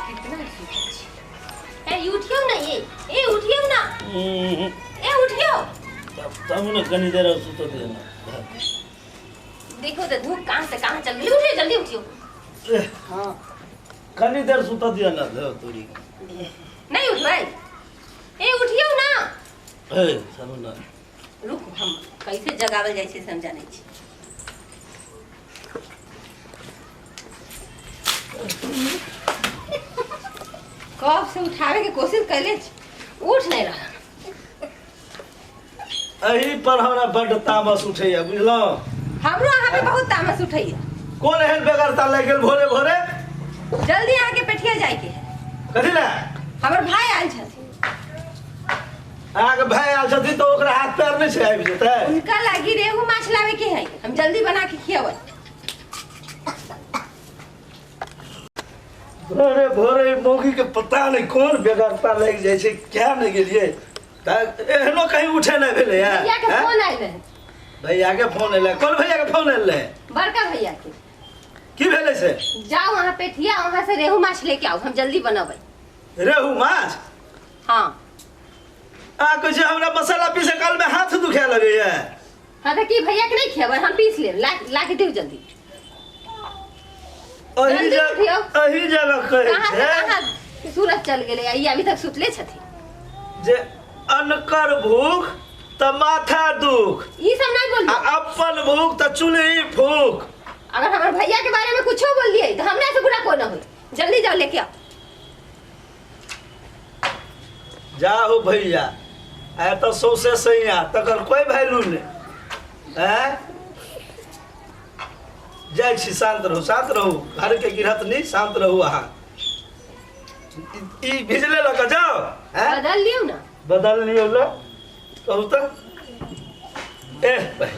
कितना ए उठियो ना, ये ए उठियो ना, ए उठियो तब ने कनी देर सुत दे ना। देखो तो धूप कहां से कहां चल गई। उठियो जल्दी उठियो। हां कनी देर सुत दियो ना तोरी। नहीं उठ भाई, ए उठियो ना। ए चलो ना, रुक हम कैसे जगावल जाय छै समझा नहीं छी। कब से उठावे के कोशिश कैले छी, उठ नहीं रहा। एही पर हमरा बड्ड तामस उठैया बुझलौ। हमरो अहाँ पे बहुत तामस उठैया। कोन एहन बेगरता लागि गेल भोरे भोरे? जल्दी अहाँ के पेठिया जाय के है। कथी ला? हमर भाई आयल छथिन। अहाँ के भाई आयल छथिन तऽ ओकरा हाथ पैर नहि छै आबि जेतै? उनका लागी रेहू माछ लावे के है, हम जल्दी बना के खियाबै। भोरे भोरे मौगी के पता नहीं कौन बेगरता लागि जाइ छै, क्या नहि गेलियै एहनो कहीं उठे नहि भेलै। भैया के फोन आयल रहे। भैया के फोन एलै? कोन भैया के फोन एलै? बड़का भैया के। की भेलै से? जाओ वहाँ पेठिया, वहाँ से रेहू माछ लेके आओ, हम जल्दी बनबै। रेहू माछ? हाँ। आ कहै छै हमरा मसाला पीसे काल में हाथ दुखाए लगैया। हाँ तऽ की भैया के नहीं खियाबै, हम पीस लेब, ला ला के दियौ जल्दी। एही जगह एही जगह कहै कहाँ से कहाँ सूरज चल गेलै, ई अभी तक सुतले छथिन। जे अनकर भूख त माथा दुख, ई सब नहीं बोलियो। आ अपन भूख त चूल्ही फूक। अगर हमर भैया के बारे में कुछो बोल दिए तो हमरा से बुरा कोई न होई। जल्दी जाओ लेके आओ। जाहो भैया, आय त सौसे सैया तकर कोई वैल्यू नहीं हैं। जाइ छी, शांत रहू, शांत रहू, घर के गिरहत नहीं, शांत रहू। अहाँ ई भिजले लऽ कऽ जाओ। बदल लियौ ना। बदल लियौ ल कहू तऽ। एह भाई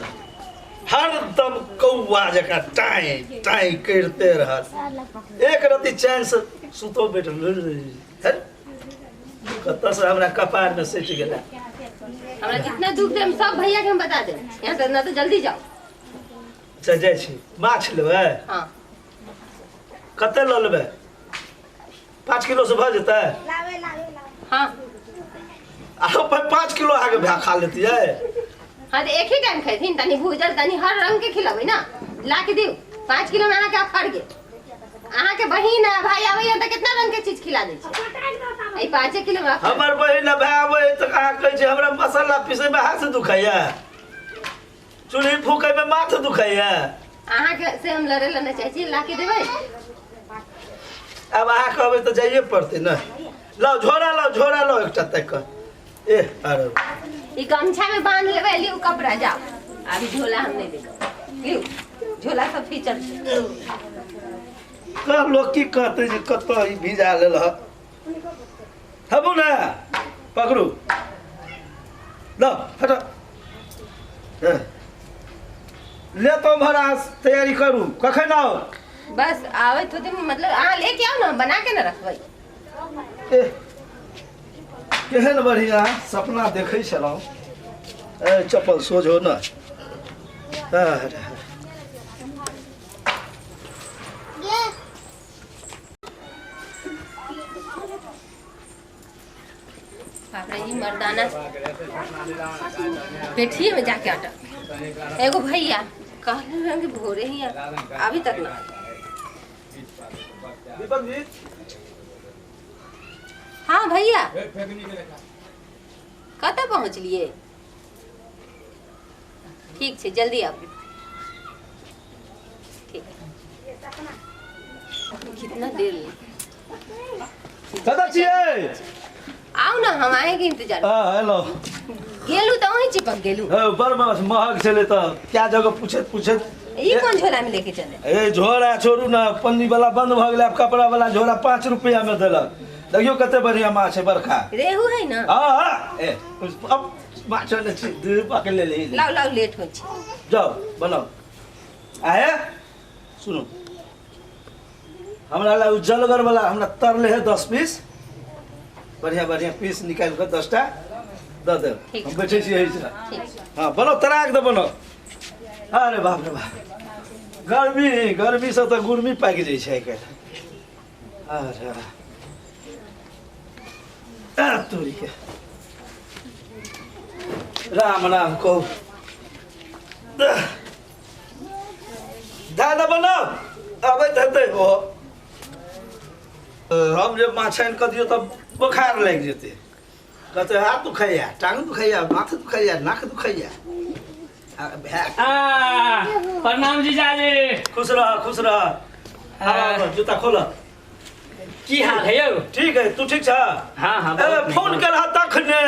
हरदम कौआ जकाँ टाँय टाँय करिते रहत, एक रति चैन से सुतो बैठल कतऽ से हमरा कपार में सटि गेला। हमरा जितना दुख देम सब भैया के हम बता देम, यहाँ से ना तो जल्दी जाओ। अच्छा जाइ छी, माछ लेबै? हाँ। कते लऽ लेबै? 5 किलो से भऽ जेतै? हाँ। आ 5 किलो अहाँके भाय खा लेतियै? हाँ तो एक ही टाइम खेथिन, तनी भूजल तनी हर रंग के खिलाबै ना, ला के दियौ। 5 किलो में अहाँके अफर गेल। अहाँके बहिन आ भाई आबैया तऽ कितना रंग के चीज खिला दै छै। एहि 5 किलो में हमर बहिन आ भाय आबै तऽ अहाँ कहै छै हमरा मसाला पीसै में हाथ दुखाइया, चूल्ही फूकै में माथ दुखाइया। अहाँके से हम लड़े ला नहि चाहै छी, ला के देबै? आब अहाँ कहबै तऽ जाइए पड़तै ने। लाउ झोरा, लाउ झोरा, लाउ एकटा ताकि कऽ। ए अरे ई गमछा में बांध लेबै, लिउ कपड़ा जाओ। अभी झोला हम नहीं देब, लिउ झोला सब फीचर छै। कह लोग की कहतै जे कतऽ ई भिजा लेलह। हबू ने पकड़ू, लाउ हटो। ले तो उम्हर तैयारी करू, कखन आउ? बस आबैत होतै, मतलब अहाँ लेके आउ ने, हम बना के ने रखबै। एह केहन बढ़िया सपना देखै छलहुँ। ए चप्पल सोझ हो न। बाप रे, ई मर्दाना पेठिए में जाके अटक। एगो भैया कहले कि भोरे ही अभी तक ना। दीपक जी। हाँ भैया कतऽ पहुँचलिए? ठीक छै जल्दी आबू। ठीक कितना देर कतऽ छियै? आउ ना, हम आए के इंतजार। हां हेलो गेलू तऽ वहीं चिपक गेलू। बड़ महग छलै तऽ क्या जगह पूछैत पूछैत। ई कोन झोला में लेके चले? ए झोरा छोड़ू ना, पन्नी वाला बंद भऽ गेलै, आब कपड़ा वाला झोरा 5 रुपया में देलक। देखियो कते बढ़िया माछ है, बरखा रेहू है ना। हां हां ए अब माछ ने छी, दू पकड़ ले ले। लाओ लाओ लेट होइ छै, जाओ बनाओ। आए सुनो, हमरा ला जलगर वाला हमरा तरले है 10 पीस, बढ़िया बढ़िया पीस निकाल के 10टा दऽ देब। हम बैठे छी एहि। हाँ बनाओ, तराक दे बनाओ। अरे बाप रे बाप, गर्मी गर्मी से तऽ गुर्मी पाकि जाइ छै आइ काल्हि। अच्छा तोरी के राम राम कहू। दादा बनाउ अबैत हेतै ओ। हम जे माछ आनि कऽ दियौ तऽ बोखार लागि जेतै। कहतै हाथ दुखैया, टांग दुखैया, माथ दुखैया, नाक दुखैया। प्रणाम जीजाजी। खुश रह खुश रह। जूता खोल। की हाल है यौ? ठीक है, तू ठीक छ? हाँ हाँ। फोन केलह तखने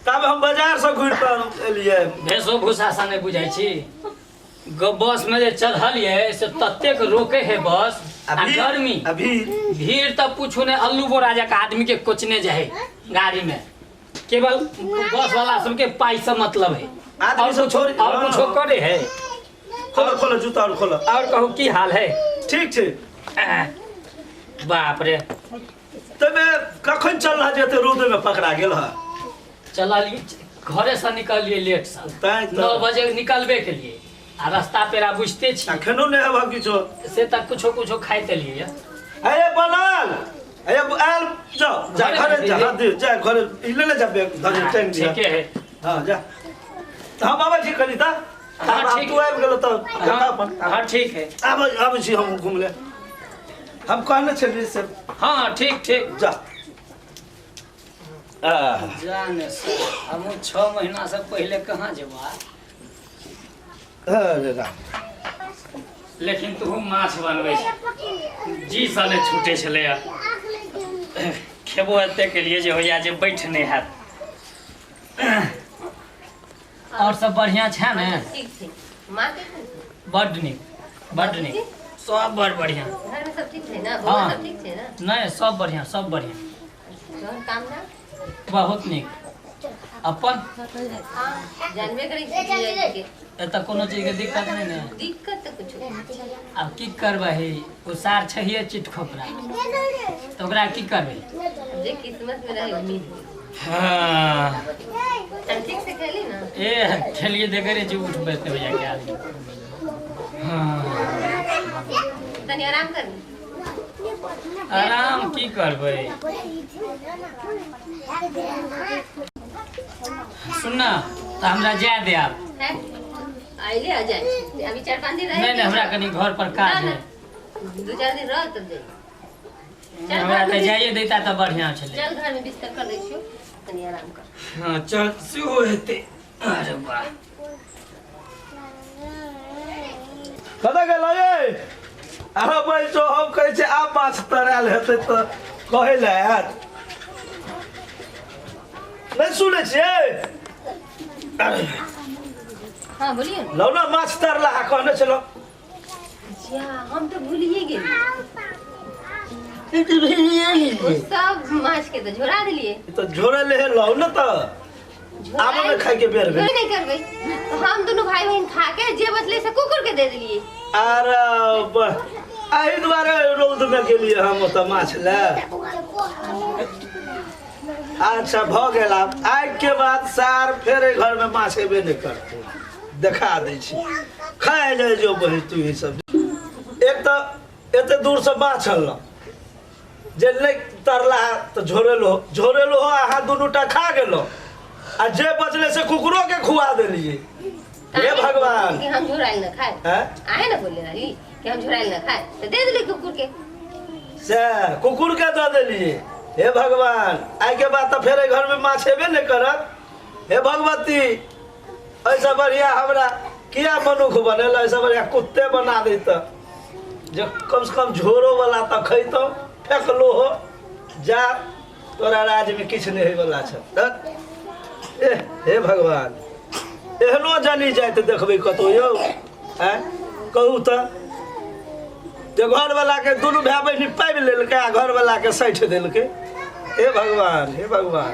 तब हम बाजार से घुरि कऽ एलियै। भेषो भूषा सा नहि बुझाइ छी। बस में जे चढ़लियै से ततेक रोके है बस आ गर्मी अभी भीड़ तऽ पूछू ने, अल्लू बोरा जकाँ आदमी के कोचने जाइ है गाड़ी में। केवल बस वाला सबके पाई से मतलब है आदमी सब छोड़ और कुछो करे है। खोलो खोलो जूता और खोलो। और कहू की हाल है? ठीक छै। बाप रे तबे कखन चल रहा जेते रौद में पकड़ा गेल है। चललिए घरे से निकलिए लेट से, 9 बजे निकलबे के लिए आ रास्ता पेरा बुझते छी। अखनो नहि हवा किछो से तक कुछो कुछो खाइत लिए। अरे बनल अरे आयल जाओ जा घरे जा। हां दे जा घरे ई ले ले जा बैग धरे टांग दिया। ठीक है। हां जा हम आबै छी कनी ता। हां ठीक तू आबि गेल त हां हां ठीक है। आबै आबै छी हम घुम ले। हम कहने छलियै से। हां ठीक ठीक जा। जाने से हम 6 महीना से पहले कहाँ जेबा। अरे राम। लेकिन तू माछ बनबै जी साले छूटे छलै खेबो एते के लिए जे होइया जे बैठ नहीं हैत। और सब बढ़िया छै ने? ठीक छै। माँ के बड नीक बड नीक सब बड़ बढ़िया। घर में सब ठीक छै ना? बौआ सब ठीक छै ना? नहीं सब बढ़िया सब बढ़िया। तोहर काम ना बहुत नीक। अपन जानबे करै छी एतऽ कोनो चीज के दिक्कत नहीं ने? दिक्कत तऽ कुछो। आब की करबै, ओ सार छैहे चिट खोपरा तऽ ओकरा की करबै, जे किस्मत में रहे मिल। हाँ ठीक से खेली ना? ए खेलिए देखे रे जी उठ बैठते भैया के आदमी। हाँ तनी आराम कर। आराम की करबै? सुन ना तऽ हमरा जाय दे आब। आइले आ जाय अभी 4-5 दिन रह। नहीं नहीं हमरा कनी घर पर काज है। 2-4 दिन रह तब जाई। हमरा तऽ जाइए देता तऽ बढ़िया छलै। चल घर में बिस्तर कर दै छियो तनी आराम कर। हां चल सेहो हेतै। अरे वाह कतऽ गेल यै? अरे बैसो हम कहै छै आब माछ तरायल हेतै तऽ कहै लए आयत। नहीं सुनै छियै? हाँ बोलिए। लौ ना माछ तरला कहने छलौ। जा हम तो भूलिए गेली। सब माछ के तो झोरा देलिए। तो झोरले है लौ ना तऽ आब में खाय के बेर भेल। नहीं करबै हम दोनों भाई बहन खा के जे बचले से कुकुर के दे देलिए। अरे एहि दुआरे रौद में गेलिए हम ओतऽ माछ ले। अच्छा भऽ गेल आब आइ के बाद सार फेर एहि घर में माछ एबे नहि करतै। देखा दै छी खाय जाइ जो बहिन तू ई सब। एक तऽ एते दूर से माछ अनलहुँ जे नहि तरला तऽ झोरेलो झोरेलो अहाँ दुनूटा खा गेलहुँ आ जे बचले से कुकुरो के खुआ देलिए। हे भगवान कि हम झोराइल न खाए। आहे ना बोलले रही कि हम झोराइल न खाए तो दे देली कुकुर के। से कुकुर के दऽ देलिए। हे भगवान आइ के बाद तऽ फेर एहि घर में माछ एबे नहि करत। हे भगवती ऐसा बढ़िया हमरा किया मनुख बनेल, ऐसा बढ़िया कुत्ते बना देत जे कम से कम झोरो वाला तऽ खैतौ फेकलो हो। जा तोरा राज्य में किछु नहि होइवला छ। ए हे भगवान एहनो जानी जाय तऽ देखबै कतौ यौ। आँय कहू तऽ जे घरवला के दुनू भाय बहिन पाबि लेलकै आ घरवला के सठि देलकै। हे भगवान हे भगवान।